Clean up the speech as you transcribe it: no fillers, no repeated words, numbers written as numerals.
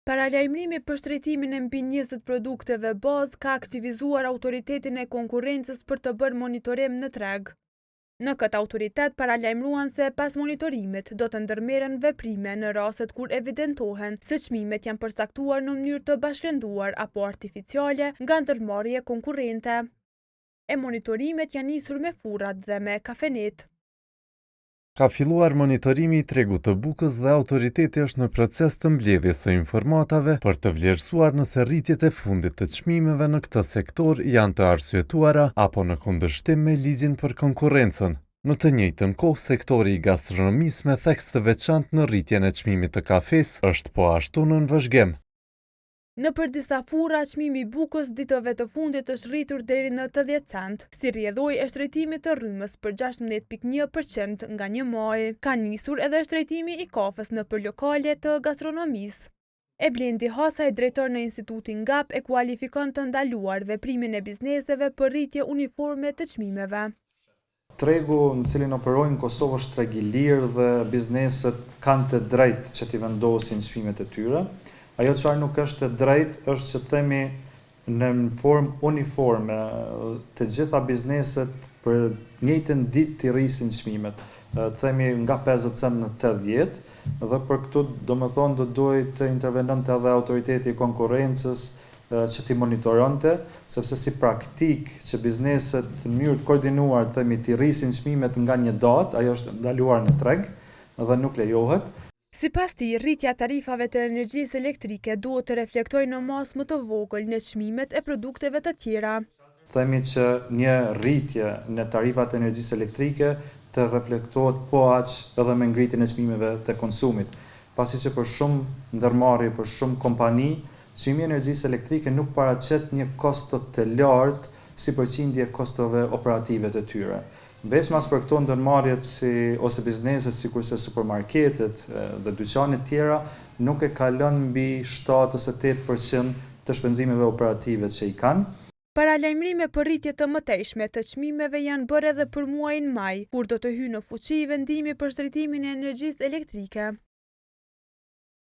Paralajmërimi për shtrenjtimin e mbi 20 produkteve bazë ka aktivizuar Autoritetin e Konkurrencës për të bërë monitorim në treg. Në këtë autoritet paralajmëruan se pas monitorimit do të ndërmerren veprime në rastet kur evidentohen se çmimet janë përcaktuar në mënyrë të bashkërenduar apo artificiale nga ndërmarrje konkurrente. E monitorimet janë nisur me furrat dhe me kafenetë. Ka filluar monitorimi i tregut të bukës dhe autoriteti është në proces të mbledhjes së informatave për të vlerësuar nëse rritjet e fundit të çmimeve në këtë sektor janë të arsyetuara apo në kundërshtim me ligjin për konkurrencën. Në të njëjtën kohë, sektori i gastronomisë me theks të veçantë në rritjen e çmimit të kafesë është po ashtu nën vëzhgim. Nëpër disa furra, çmimi i bukës ditëve të fundit është rritur deri në 80 cent, si rrjedhojë e shtrenjtimit të rrymës për 16.1% nga 1 maji. Ka nisur edhe shtrenjtimi i kafes nëpër lokale të gastronomisë. E Blendi Hasaj, drejtor në Institutin GAP, e kualifikon të ndaluar veprimin e bizneseve për rritje uniforme të çmimeve. Tregu në cilin operojnë në Kosovë është treg i lirë dhe bizneset kanë të drejtë që t'i vendosin çmimet e tyre. Ajo çfarë nuk është e drejtë është që të themi në formë uniforme të gjitha bizneset për të njëjtën ditë t'i rrisin çmimet, të themi nga 50 cent në 80, dhe për këtu domethënë do duhej të intervenonte edhe autoriteti i konkurrencës që t'i monitoronte, sepse si praktikë që bizneset në mënyrë të koordinuar të themi t'i rrisin çmimet nga një datë, ajo është ndaluar në treg dhe nuk lejohet. Sipas tij, rritja e tarifave të energjisë elektrike duhet të reflektojë në masë më të vogël në çmimet e produkteve të tjera. Themi që një rritje në tarifat e energjisë elektrike të reflektohet po aq edhe me ngritjen e çmimeve të konsumit, pasi që për shumë ndërmarrje, për shumë kompani, çmimi i energjisë elektrike nuk paraqet një kosto të lartë si përqindje kostove operative të tyre. Veçmas për këto ndërmarrjet si ose bizneset sikurse supermarketet dhe dyqanet tjera nuk e kalon mbi 7 ose 8% të shpenzimeve operative që i kanë. Paralajmërime për rritje të mëtejshme të çmimeve janë bërë edhe për muajin maj, kur do të hyjë në fuqi vendimi për shtrenjtimin e energjisë elektrike.